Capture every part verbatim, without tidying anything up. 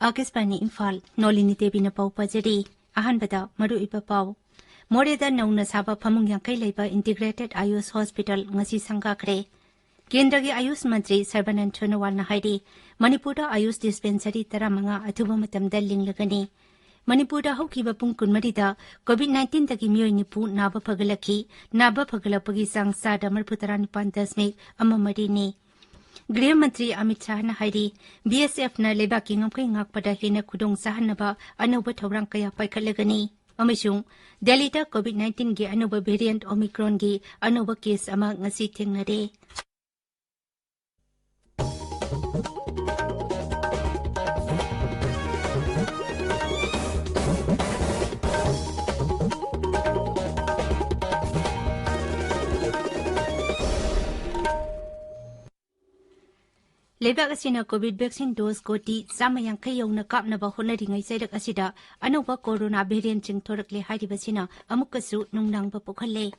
ꯑꯥꯀꯥꯁꯕꯥꯅꯤ ꯏꯝꯐꯥꯜ, ꯅꯣꯂꯤꯅꯤ ꯗꯦꯕꯤꯅ ꯄꯥꯎ ꯄꯥꯖꯔꯤ꯫ ꯑꯍꯥꯟꯕꯗ ꯃꯔꯨꯑꯣꯏꯕ ꯄꯥꯎ꯫ ꯃꯣꯔꯦꯗ ꯅꯧꯅ ꯁꯥꯕ ꯐꯃꯨꯡ ꯌꯥꯡꯈꯩ ꯂꯩꯕ Integrated Ayush Hospital ꯉꯁꯤ ꯁꯪꯒꯥꯈ꯭ꯔꯦ꯫ ꯀꯦꯟꯗ꯭ꯔꯒꯤ ꯑꯌꯨꯁ ꯃꯟꯇ꯭ꯔꯤ ꯁꯔꯕꯥꯅꯟꯗ ꯁꯣꯅꯣꯋꯥꯜꯅ ꯍꯥꯏꯔꯤ, ꯃꯅꯤꯄꯨꯔꯗ ꯑꯌꯨꯁ dispensary ꯇꯔꯥꯃꯉꯥ ꯑꯊꯨꯕ ꯃꯇꯝꯗ ꯂꯤꯡꯂꯒꯅꯤ꯫ ꯃꯅꯤꯄꯨꯔꯗ ꯍꯧꯈꯤꯕ ꯄꯨꯡ ꯀꯨꯟꯃꯔꯤꯗ COVID nineteenꯗꯒꯤ ꯃꯤꯑꯣꯏ ꯅꯤꯐꯨ ꯅꯥꯕ ꯐꯒꯠꯂꯛꯈꯤ꯫ ꯅꯥꯕ ꯐꯒꯠꯂꯛꯄꯒꯤ ꯆꯥꯡ ꯆꯥꯗ ꯃꯔꯤꯐꯨꯇꯔꯥ ꯅꯤꯄꯥꯟ ꯗꯁꯃꯤꯛ ꯑꯃ ꯃꯔꯤꯅꯤ꯫ ꯒ꯭ꯔꯤꯍ ꯃꯟꯇ꯭ꯔꯤ ꯑꯃꯤꯠ ꯁꯥꯍꯅ ꯍꯥꯏꯔꯤ, BSFꯅ ꯂꯩꯕꯥꯛꯀꯤ ꯉꯝꯈꯩ ꯉꯥꯛꯄꯗ ꯍꯦꯟꯅ ꯈꯨꯗꯣꯡ ꯆꯥꯍꯟꯅꯕ ꯑꯅꯧꯕ ꯊꯧꯔꯥꯡ ꯀꯌꯥ ꯄꯥꯏꯈꯠꯂꯒꯅꯤ꯫ ꯑꯃꯁꯨꯡ ꯗꯦꯜꯂꯤꯗ COVID nineteenꯒꯤ ꯑꯅꯧꯕ variant Omicronꯒꯤ ꯑꯅꯧꯕ case ꯑꯃ ꯉꯁꯤ ꯊꯦꯡꯅꯔꯦ꯫ ꯂꯩꯕꯥꯛ ꯑꯁꯤꯅ COVID vaccine dose ꯀꯣꯇꯤ ꯆꯥꯝꯃ ꯌꯥꯡꯈꯩ ꯌꯧꯅ ꯀꯥꯞꯅꯕ ꯍꯣꯠꯅꯔꯤꯉꯩ ꯆꯩꯔꯛ ꯑꯁꯤꯗ ꯑꯅꯧꯕ corona variantꯁꯤꯡ ꯊꯣꯔꯛꯂꯦ ꯍꯥꯏꯔꯤꯕꯁꯤꯅ ꯑꯃꯨꯛꯀꯁꯨ ꯅꯨꯡꯅꯥꯡꯕ ꯄꯣꯛꯍꯜꯂꯦ꯫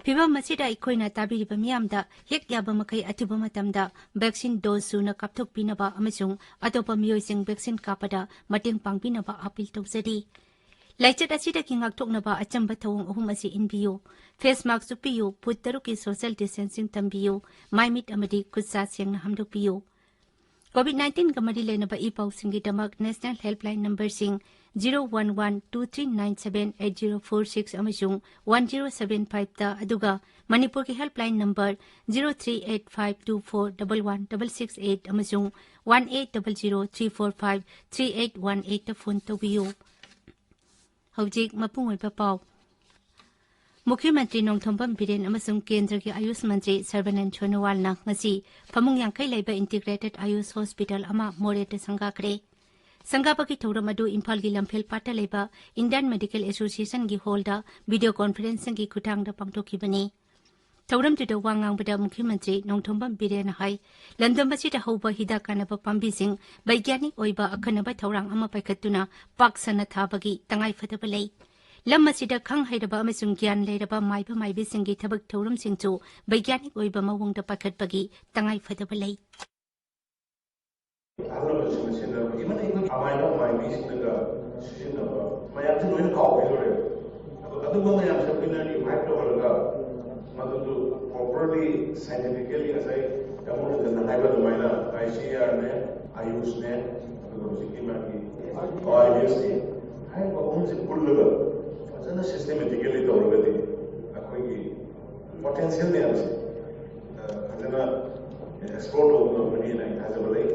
ꯐꯤꯚꯝ ꯑꯁꯤꯗ ꯑꯩꯈꯣꯏꯅ ꯇꯥꯕꯤꯔꯤꯕ ꯃꯤꯌꯥꯝꯗ ꯍꯦꯛ ꯌꯥꯕ ꯃꯈꯩ ꯑꯊꯨꯕ ꯃꯇꯝꯗ vaccine dose ꯁꯨꯅ ꯀꯥꯞꯊꯣꯛꯄꯤꯅꯕ ꯑꯃꯁꯨꯡ ꯑꯇꯣꯞꯄ ꯃꯤꯑꯣꯏꯁꯤꯡ vaccine ꯀꯥꯞꯄꯗ ꯃꯇꯦꯡ ꯄꯥꯡꯕꯤꯅꯕ appeal ꯇꯧꯖꯔꯤ꯫ ꯂꯥꯏꯆꯠ ꯑꯁꯤꯗꯒꯤ ꯉꯥꯛꯊꯣꯛꯅꯕ ꯑꯆꯝꯕ ꯊꯧꯑꯣꯡ ꯑꯍꯨꯝ ꯑꯁꯤ ꯏꯟꯕꯤꯌꯨ꯫ Face mask ꯎꯞꯄꯤꯌꯨ, ꯐꯨꯠ ꯇꯔꯨꯛꯀꯤ social distancing ꯊꯝꯕꯤꯌꯨ, ꯃꯥꯏꯃꯤꯠ ꯑꯃꯗꯤ ꯈꯨꯠꯁꯥ ꯁꯦꯡꯅ ꯍꯥꯝꯗꯣꯛꯄꯤꯌꯨ꯫ COVID nineteenꯒ ꯃꯔꯤ ꯂꯩꯅꯕ E ꯄꯥꯎꯁꯤꯡꯒꯤꯗꯃꯛ National Helpline numberꯁꯤꯡ zero one one two three nine seven eight zero four six ꯑꯃꯁꯨꯡ one zero seven fiveꯇ, ꯑꯗꯨꯒ ꯃꯅꯤꯄꯨꯔꯒꯤ helpline number zero three eight five two four double one double six eight ꯑꯃꯁꯨꯡ one eight double zero three four five three eight one eightꯇ phone ꯇꯧꯕꯤꯌꯨ꯫ ꯍꯧꯖꯤꯛ ꯃꯄꯨꯡ ꯑꯣꯏꯕ ꯄꯥꯎ꯫ ꯃꯨꯈ꯭ꯌ ꯃꯟꯇ꯭ꯔꯤ ꯅꯣꯡꯊꯣꯝꯕꯝ ꯕꯤꯔꯦꯟ ꯑꯃꯁꯨꯡ ꯀꯦꯟꯗ꯭ꯔꯒꯤ ꯑꯌꯨꯁ ꯃꯟꯇ꯭ꯔꯤ ꯁꯔꯕꯥꯅꯟꯗ ꯁꯣꯅꯣꯋꯥꯜꯅ ꯉꯁꯤ ꯐꯃꯨꯡ ꯌꯥꯡꯈꯩ ꯂꯩꯕ Integrated Ayush Hospital ꯑꯃ ꯃꯣꯔꯦꯗ ꯁꯪꯒꯥꯈ꯭ꯔꯦ꯫ ꯁꯪꯒꯥꯕꯒꯤ ꯊꯧꯔꯝ ꯑꯗꯨ ꯏꯝꯐꯥꯜꯒꯤ ꯂꯝꯐꯦꯜ ꯄꯥꯠꯇ ꯂꯩꯕ Indian Medical Associationꯒꯤ hallꯗ video conferencingꯒꯤ ꯈꯨꯠꯊꯥꯡꯗ ꯄꯥꯡꯊꯣꯛꯈꯤꯕꯅꯤ꯫ ꯊꯧꯔꯝꯗꯨꯗ ꯋꯥ ꯉꯥꯡꯕꯗ ꯃꯨꯈ꯭ꯌ ꯃꯟꯇ꯭ꯔꯤ ꯅꯣꯡꯊꯣꯝꯕꯝ ꯕꯤꯔꯦꯟꯅ ꯍꯥꯏ, ꯂꯝꯗꯝ ꯑꯁꯤꯗ ꯍꯧꯕ ꯍꯤꯗꯥꯛ ꯀꯥꯟꯅꯕ ꯄꯥꯝꯕꯤꯁꯤꯡ ꯕꯩꯒ꯭ꯌꯥꯅꯤꯛ ꯑꯣꯏꯕ ꯑꯈꯟꯅꯕ ꯊꯧꯔꯥꯡ ꯑꯃ ꯄꯥꯏꯈꯠꯇꯨꯅ ꯄꯥꯛ ꯁꯟꯅ ꯊꯥꯕꯒꯤ ꯇꯉꯥꯏ ꯐꯗꯕ ꯂꯩ꯫ ꯂꯝ ꯑꯁꯤꯗ ꯈꯪ ꯍꯩꯔꯕ ꯑꯃꯁꯨꯡ ꯒ꯭ꯌꯥꯟ ꯂꯩꯔꯕ ꯃꯥꯏꯕ ꯃꯥꯏꯕꯤꯁꯤꯡꯒꯤ ꯊꯕꯛ ꯊꯧꯔꯝꯁꯤꯡꯁꯨ ꯕꯩꯒ꯭ꯌꯥꯅꯤꯛ ꯑꯣꯏꯕ ꯃꯑꯣꯡꯗ ꯄꯥꯏꯈꯠꯄꯒꯤ ꯇꯉꯥꯏ ꯐꯗꯕ ꯂꯩ꯫ ꯑꯍꯜ ꯂꯃꯟꯁꯤꯡꯅ ꯁꯤꯖꯤꯟꯅꯔꯝꯕ, even ꯑꯩꯈꯣꯏ ꯑꯃꯥꯏꯅ ꯃꯥꯏꯕꯤꯁꯤꯡꯅꯒ ꯁꯤꯖꯤꯟꯅꯕ ꯃꯌꯥꯝꯁꯤ ꯂꯣꯏꯅ ꯀꯥꯎꯈꯤꯗꯣꯔꯦ꯫ ꯑꯗꯣ ꯑꯗꯨꯝꯕ ꯃꯌꯥꯝꯁꯦ ꯑꯩꯈꯣꯏꯅ revive ꯇꯧꯍꯜꯂꯒ ꯃꯗꯨꯗꯨ properly, scientifically, ꯉꯁꯥꯏ ꯇꯥꯃꯣ ꯔꯟꯖꯟꯅ ꯍꯥꯏꯕ ꯑꯗꯨꯃꯥꯏꯅ ICAR ꯅꯦ, AYUSH ꯅꯦ, ꯑꯗꯨꯒ ꯍꯧꯖꯤꯛꯀꯤ ꯃꯥꯒꯤ OIVS ꯅꯦ, ꯍꯥꯏꯔꯤꯕ ꯑꯍꯨꯝꯁꯦ ꯄꯨꯜꯂꯒ ꯐꯖꯅ systematically ꯇꯧꯔꯒꯗꯤ ꯑꯩꯈꯣꯏꯒꯤ potential ꯃꯌꯥꯝꯁꯦ, ꯑ, ꯐꯖꯅ explore ꯇꯧꯕ ꯉꯝꯒꯅꯤꯅ ꯑꯩ ꯊꯥꯖꯕ ꯂꯩ꯫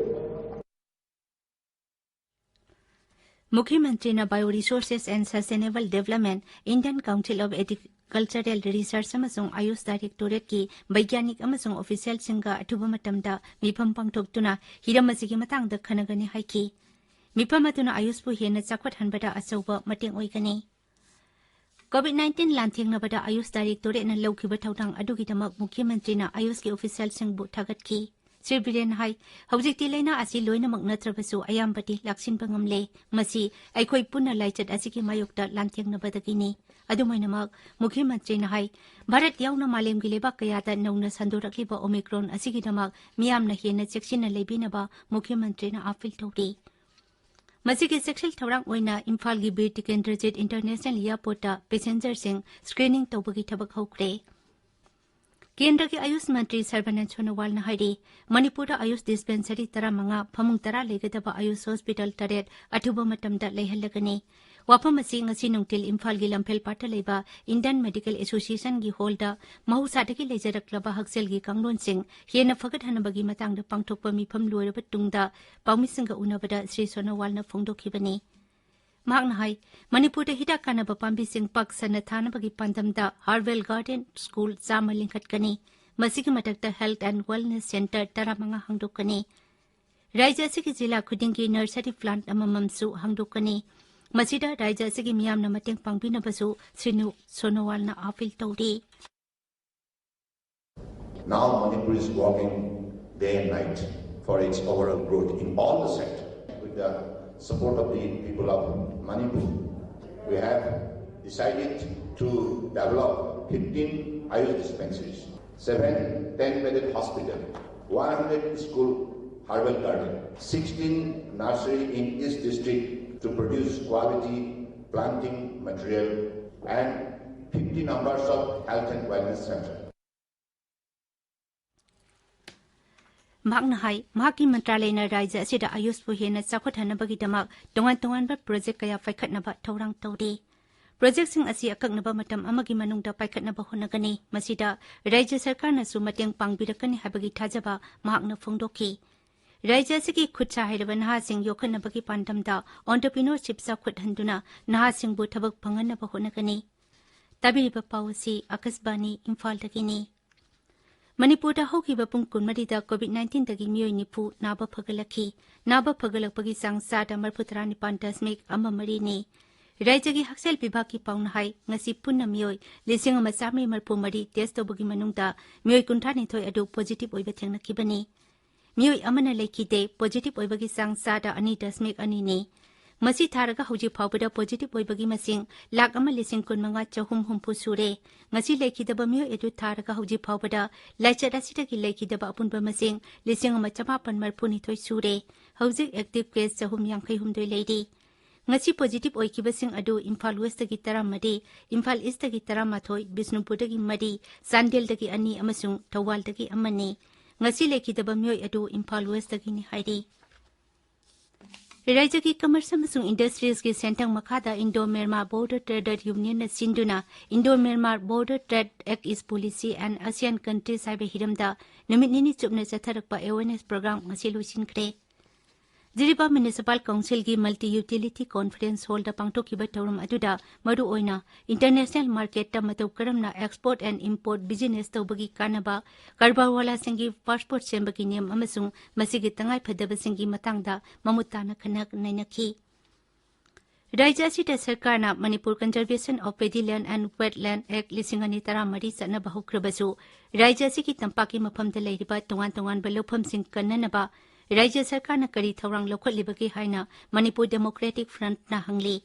ꯃꯨꯈ꯭ꯌ ꯃꯟꯇ꯭ꯔꯤꯅ Bio Resources and Sustainable Development, Indian Council of Agricultural Research ꯑꯃꯁꯨꯡ AYUSH Directorateꯀꯤ ꯕꯩꯒ꯭ꯌꯥꯅꯤꯛ ꯑꯃꯁꯨꯡ ꯑꯣꯐꯤꯁꯤꯌꯦꯜꯁꯤꯡꯒ ꯑꯊꯨꯕ ꯃꯇꯝꯗ ꯃꯤꯐꯝ ꯄꯥꯡꯊꯣꯛꯇꯨꯅ ꯍꯤꯔꯝ ꯑꯁꯤꯒꯤ ꯃꯇꯥꯡꯗ ꯈꯟꯅꯒꯅꯤ ꯍꯥꯏꯈꯤ꯫ ꯃꯤꯐꯝ ꯑꯗꯨꯅ AYUSHꯄꯨ ꯍꯦꯟꯅ ꯆꯥꯎꯈꯠꯍꯟꯕꯗ ꯑꯆꯧꯕ ꯃꯇꯦꯡ ꯑꯣꯏꯒꯅꯤ꯫ COVID nineteen ꯂꯥꯟꯊꯦꯡꯅꯕꯗ AYUSH Directorateꯅ ꯂꯧꯈꯤꯕ ꯊꯧꯗꯥꯡ ꯑꯗꯨꯒꯤꯗꯃꯛ ꯃꯨꯈ꯭ꯌ ꯃꯟꯇ꯭ꯔꯤꯅ AYUSHꯀꯤ ꯑꯣꯐꯤꯁꯤꯌꯦꯜꯁꯤꯡꯕꯨ ꯊꯥꯒꯠꯈꯤ꯫ ꯁ꯭ꯔꯤ ꯕꯤꯔꯦꯟꯅ ꯍꯥꯏ, ꯍꯧꯖꯤꯛꯇꯤ ꯂꯥꯏꯅꯥ ꯑꯁꯤ ꯂꯣꯏꯅꯃꯛ ꯅꯠꯇ꯭ꯔꯕꯁꯨ ꯑꯌꯥꯝꯕꯗꯤ ꯂꯥꯛꯁꯤꯟꯕ ꯉꯝꯂꯦ꯫ ꯃꯁꯤ ꯑꯩꯈꯣꯏ ꯄꯨꯟꯅ ꯂꯥꯏꯆꯠ ꯑꯁꯤꯒꯤ ꯃꯥꯌꯣꯛꯇ ꯂꯥꯟꯊꯦꯡꯅꯕꯗꯒꯤꯅꯤ꯫ ꯑꯗꯨꯝ ꯑꯣꯏꯅꯃꯛ, ꯃꯨꯈ꯭ꯌ ꯃꯟꯇ꯭ꯔꯤꯅ ꯍꯥꯏ, ꯚꯥꯔꯠ ꯌꯥꯎꯅ ꯃꯥꯂꯦꯝꯒꯤ ꯂꯩꯕꯥꯛ ꯀꯌꯥꯗ ꯅꯧꯅ ꯁꯟꯗꯣꯔꯛꯂꯤꯕ Omicron ꯑꯁꯤꯒꯤꯗꯃꯛ ꯃꯤꯌꯥꯝꯅ ꯍꯦꯟꯅ ꯆꯦꯛꯁꯤꯟꯅ ꯂꯩꯕꯤꯅꯕ ꯃꯨꯈ꯭ꯌ ꯃꯟꯇ꯭ꯔꯤꯅ ꯑꯥꯄꯤꯜ ꯇꯧꯔꯤ꯫ ꯃꯁꯤꯒꯤ ꯆꯦꯛꯁꯤꯜ ꯊꯧꯔꯥꯡ ꯑꯣꯏꯅ ꯏꯝꯐꯥꯜꯒꯤ ꯕꯤꯔ ꯇꯤꯀꯦꯟꯗ꯭ꯔꯖꯤꯠ ꯏꯟꯇꯔꯅꯦꯁꯅꯦꯜ ꯏꯌꯥꯔꯄꯣꯔꯠꯇ ꯄꯦꯁꯦꯟꯖꯔꯁꯤꯡ ꯁ꯭ꯀ꯭ꯔꯤꯅꯤꯡ ꯇꯧꯕꯒꯤ ꯊꯕꯛ ꯍꯧꯈ꯭ꯔꯦ꯫ ꯀꯦꯟꯗ꯭ꯔꯒꯤ ꯑꯌꯨꯁ ꯃꯟꯇ꯭ꯔꯤ ꯁꯔꯕꯥꯅꯟꯗ ꯁꯣꯅꯣꯋꯥꯜꯅ ꯍꯥꯏꯔꯤ, ꯃꯅꯤꯄꯨꯔꯗ ꯑꯌꯨꯁ ꯗꯤꯁꯄꯦꯟꯁꯔꯤ ꯇꯔꯥꯃꯉꯥ, ꯐꯃꯨꯡ ꯇꯔꯥ ꯂꯩꯒꯗꯕ ꯑꯌꯨꯁ ꯍꯣꯁꯄꯤꯇꯥꯜ ꯇꯔꯦꯠ ꯑꯊꯨꯕ ꯃꯇꯝꯗ ꯂꯩꯍꯜꯂꯒꯅꯤ꯫ ꯋꯥꯐꯝ ꯑꯁꯤ ꯉꯁꯤ ꯅꯨꯡꯊꯤꯜ ꯏꯝꯐꯥꯜꯒꯤ ꯂꯝꯐꯦꯜ ꯄꯥꯠꯇ ꯂꯩꯕ ꯏꯟꯗꯤꯌꯟ ꯃꯦꯗꯤꯀꯦꯜ ꯑꯦꯁꯣꯁꯤꯌꯦꯁꯟꯒꯤ ꯍꯣꯜꯗ ꯃꯍꯧꯁꯥꯗꯒꯤ ꯂꯩꯖꯔꯛꯂꯕ ꯍꯛꯁꯦꯜꯒꯤ ꯀꯥꯡꯂꯣꯟꯁꯤꯡ ꯍꯦꯟꯅ ꯐꯒꯠꯍꯟꯕꯒꯤ ꯃꯇꯥꯡꯗ ꯄꯥꯡꯊꯣꯛꯄ ꯃꯤꯐꯝ ꯂꯣꯏꯔꯕ ꯇꯨꯡꯗ ꯄꯥꯎꯃꯤꯁꯤꯡꯒ ꯎꯅꯕꯗ ꯁ꯭ꯔꯤ ꯁꯣꯅꯣꯋꯥꯜꯅ ꯐꯣꯡꯗꯣꯛꯈꯤꯕꯅꯤ꯫ ꯃꯍꯥꯛꯅ ꯍꯥꯏ, ꯃꯅꯤꯄꯨꯔꯗ ꯍꯤꯗꯥꯛ ꯀꯥꯟꯅꯕ ꯄꯥꯝꯕꯤꯁꯤꯡ ꯄꯥꯛ ꯁꯟꯅ ꯊꯥꯅꯕꯒꯤ ꯄꯥꯟꯗꯝꯗ Herbal Garden School ꯆꯥꯝꯃ ꯂꯤꯡꯈꯠꯀꯅꯤ꯫ ꯃꯁꯤꯒꯤ ꯃꯊꯛꯇ Health and Wellness Centre ꯇꯔꯥꯃꯉꯥ ꯍꯥꯡꯗꯣꯛꯀꯅꯤ꯫ ꯔꯥꯖ꯭ꯌ ꯑꯁꯤꯒꯤ ꯖꯤꯂꯥ ꯈꯨꯗꯤꯡꯒꯤ nursery plant ꯑꯃꯃꯝꯁꯨ ꯍꯥꯡꯗꯣꯛꯀꯅꯤ꯫ ꯃꯁꯤꯗ ꯔꯥꯖ꯭ꯌ ꯑꯁꯤꯒꯤ ꯃꯤꯌꯥꯝꯅ ꯃꯇꯦꯡ ꯄꯥꯡꯕꯤꯅꯕꯁꯨ ꯁ꯭ꯔꯤ ꯅꯨ-, ꯁꯣꯅꯣꯋꯥꯜꯅ ꯑꯥꯄꯤꯜ ꯇꯧꯔꯤ꯫ Now Manipur is working day and night for its overall growth in all the sectors. With the support of the people of Manipur, we have decided to develop fifteen Ayush dispensaries, seven ten-bedded hospital, one hundred school Herbal garden, sixteen nursery in each district to produce quality planting material and fifty numbers of health and wellness center. ꯃꯍꯥꯛꯅ ꯍꯥꯏ, ꯃꯍꯥꯛꯀꯤ ꯃꯟꯇ꯭ꯔꯥꯂꯌꯅ ꯔꯥꯖ꯭ꯌ ꯑꯁꯤꯗ ꯑꯌꯨꯁꯄꯨ ꯍꯦꯟꯅ ꯆꯥꯎꯈꯠꯍꯟꯅꯕꯒꯤꯗꯃꯛ ꯇꯣꯉꯥꯟ ꯇꯣꯉꯥꯟꯕ project ꯀꯌꯥ ꯄꯥꯏꯈꯠꯅꯕ ꯊꯧꯔꯥꯡ ꯇꯧꯔꯤ꯫ ꯄ꯭ꯔꯣꯖꯦꯛꯁꯤꯡ ꯑꯁꯤ ꯑꯀꯛꯅꯕ ꯃꯇꯝ ꯑꯃꯒꯤ ꯃꯅꯨꯡꯗ ꯄꯥꯏꯈꯠꯅꯕ ꯍꯣꯠꯅꯒꯅꯤ꯫ ꯃꯁꯤꯗ ꯔꯥꯖ꯭ꯌ ꯁꯔꯀꯥꯔꯅꯁꯨ ꯃꯇꯦꯡ ꯄꯥꯡꯕꯤꯔꯛꯀꯅꯤ ꯍꯥꯏꯕꯒꯤ ꯊꯥꯖꯕ ꯃꯍꯥꯛꯅ ꯐꯣꯡꯗꯣꯛꯈꯤ꯫ ꯔꯥꯖ꯭ꯌ ꯑꯁꯤꯒꯤ ꯈꯨꯠꯁꯥ ꯍꯩꯔꯕ ꯅꯍꯥꯁꯤꯡ ꯌꯣꯛꯈꯠꯅꯕꯒꯤ ꯄꯥꯟꯗꯝꯗ entrepreneurship ꯆꯥꯎꯈꯠꯍꯟꯗꯨꯅ ꯅꯍꯥꯁꯤꯡꯕꯨ ꯊꯕꯛ ꯐꯪꯍꯟꯅꯕ ꯍꯣꯠꯅꯒꯅꯤ꯫ ꯇꯥꯕꯤꯔꯤꯕ ꯄꯥꯎ ꯑꯁꯤ ꯑꯀꯥꯁꯕꯥꯅꯤ ꯏꯝꯐꯥꯜꯗꯒꯤꯅꯤ꯫ ꯃꯅꯤꯄꯨꯔꯗ ꯍꯧꯈꯤꯕ ꯄꯨꯡ ꯀꯨꯟꯃꯔꯤꯗ COVID nineteenꯗꯒꯤ ꯃꯤꯑꯣꯏ ꯅꯤꯐꯨ ꯅꯥꯕ ꯐꯒꯠꯂꯛꯈꯤ꯫ ꯅꯥꯕ ꯐꯒꯠꯂꯛꯄꯒꯤ ꯆꯥꯡ ꯆꯥꯗ ꯃꯔꯤꯐꯨꯇꯔꯥ ꯅꯤꯄꯥꯟ ꯗꯁꯃꯤꯛ ꯑꯃ ꯃꯔꯤꯅꯤ꯫ ꯔꯥꯖ꯭ꯌꯒꯤ ꯍꯛꯁꯦꯜ ꯕꯤꯚꯥꯒꯀꯤ ꯄꯥꯎꯅ ꯍꯥꯏ, ꯉꯁꯤ ꯄꯨꯟꯅ ꯃꯤꯑꯣꯏ ꯂꯤꯁꯤꯡ ꯑꯃ ꯆꯥꯃꯔꯤ ꯃꯔꯤꯐꯨ ꯃꯔꯤ test ꯇꯧꯕꯒꯤ ꯃꯅꯨꯡꯗ ꯃꯤꯑꯣꯏ ꯀꯨꯟꯊ꯭ꯔꯥ ꯅꯤꯊꯣꯏ ꯑꯗꯨ positive ꯑꯣꯏꯕ ꯊꯦꯡꯅꯈꯤꯕꯅꯤ꯫ ꯃꯤꯑꯣꯏ ꯑꯃꯅ ꯂꯩꯈꯤꯗꯦ꯫ Positive ꯑꯣꯏꯕꯒꯤ ꯆꯥꯡ ꯆꯥꯗ ꯑꯅꯤ ꯗꯁꯃꯤꯛ ꯑꯅꯤꯅꯤ꯫ ꯃꯁꯤ ꯊꯥꯔꯒ ꯍꯧꯖꯤꯛ ꯐꯥꯎꯕꯗ positive ꯑꯣꯏꯕꯒꯤ ꯃꯁꯤꯡ ꯂꯥꯈ ꯑꯃ ꯂꯤꯁꯤꯡ ꯀꯨꯟꯃꯉꯥ ꯆꯍꯨꯝ ꯍꯨꯝꯐꯨ ꯁꯨꯔꯦ꯫ ꯉꯁꯤ ꯂꯩꯈꯤꯗꯕ ꯃꯤꯑꯣꯏ ꯑꯗꯨ ꯊꯥꯔꯒ ꯍꯧꯖꯤꯛ ꯐꯥꯎꯕꯗ ꯂꯥꯏꯆꯠ ꯑꯁꯤꯗꯒꯤ ꯂꯩꯈꯤꯗꯕ ꯑꯄꯨꯟꯕ ꯃꯁꯤꯡ ꯂꯤꯁꯤꯡ ꯑꯃ ꯆꯃꯥꯄꯟ ꯃꯔꯤꯐꯨꯅꯤꯊꯣꯏ ꯁꯨꯔꯦ꯫ ꯍꯧꯖꯤꯛ active case ꯆꯍꯨꯝ ꯌꯥꯡꯈꯩ ꯍꯨꯝꯗꯣꯏ ꯂꯩꯔꯤ꯫ ꯉꯁꯤ positive ꯑꯣꯏꯈꯤꯕꯁꯤꯡ ꯑꯗꯨ ꯏꯝꯐꯥꯜ Westꯇꯒꯤ ꯇꯔꯥꯃꯔꯤ, ꯏꯝꯐꯥꯜ Eastꯇꯒꯤ ꯇꯔꯥꯃꯥꯊꯣꯏ, ꯕꯤꯁꯅꯨꯄꯨꯔꯗꯒꯤ ꯃꯔꯤ, ꯆꯥꯟꯗꯦꯜꯗꯒꯤ ꯑꯅꯤ ꯑꯃꯁꯨꯡ ꯊꯧꯕꯥꯜꯗꯒꯤ ꯑꯃꯅꯤ꯫ ꯉꯁꯤ ꯂꯩꯈꯤꯗꯕ ꯃꯤꯑꯣꯏ ꯑꯗꯨ ꯏꯝꯐꯥꯜ Westꯇꯒꯤꯅꯤ ꯍꯥꯏꯔꯤ꯫ ꯔꯥꯖ꯭ꯌꯒꯤ Commerce ꯑꯃꯁꯨꯡ Industriesꯀꯤ ꯁꯦꯟꯊꯪ ꯃꯈꯥꯗ Indo Myanmar Border Traders Unionꯅ ꯁꯤꯟꯗꯨꯅ Indo Myanmar Border Trade Act is Policy and ASEAN Countries ꯍꯥꯏꯕ ꯍꯤꯔꯝꯗ ꯅꯨꯃꯤꯠ ꯅꯤꯅꯤ ꯆꯨꯞꯅ ꯆꯠꯊꯔꯛꯄ awareness program ꯉꯁꯤ ꯂꯣꯏꯁꯤꯟꯈ꯭ꯔꯦ꯫ Jiribam Municipal Councilꯒꯤ Multi Utility Conference Hallꯗ ꯄꯥꯡꯊꯣꯛꯈꯤꯕ ꯊꯧꯔꯝ ꯑꯗꯨꯗ ꯃꯔꯨꯑꯣꯏꯅ international marketꯇ ꯃꯇꯧ ꯀꯔꯝꯅ export and import business ꯇꯧꯕꯒꯤ ꯀꯥꯟꯅꯕ, ꯀꯔꯕꯥꯔꯋꯥꯂꯥꯁꯤꯡꯒꯤ passport ꯁꯦꯝꯕꯒꯤ ꯅꯤꯌꯝ ꯑꯃꯁꯨꯡ ꯃꯁꯤꯒꯤ ꯇꯉꯥꯏꯐꯗꯕꯁꯤꯡꯒꯤ ꯃꯇꯥꯡꯗ ꯃꯃꯨꯠ ꯇꯥꯅ ꯈꯟꯅ ꯅꯩꯅꯈꯤ꯫ ꯔꯥꯖ꯭ꯌ ꯑꯁꯤꯗ ꯁꯔꯀꯥꯔꯅ Manipur Conservation of Paddy Land and Wetland Act ꯂꯤꯁꯤꯡ ꯑꯅꯤ ꯇꯔꯥꯃꯔꯤ ꯆꯠꯅꯕ ꯍꯧꯈ꯭ꯔꯕꯁꯨ, ꯔꯥꯖ꯭ꯌ ꯑꯁꯤꯒꯤ ꯇꯝꯄꯥꯛꯀꯤ ꯃꯐꯝꯗ ꯂꯩꯔꯤꯕ ꯇꯣꯉꯥꯟ ꯇꯣꯉꯥꯟꯕ ꯂꯧꯐꯝꯁꯤꯡ ꯀꯟꯅꯅꯕ ꯔꯥꯖ꯭ꯌ ꯁꯔꯀꯥꯔꯅ ꯀꯔꯤ ꯊꯧꯔꯥꯡ ꯂꯧꯈꯠꯂꯤꯕꯒꯦ ꯍꯥꯏꯅ Manipur Democratic Frontꯅ ꯍꯪꯂꯤ꯫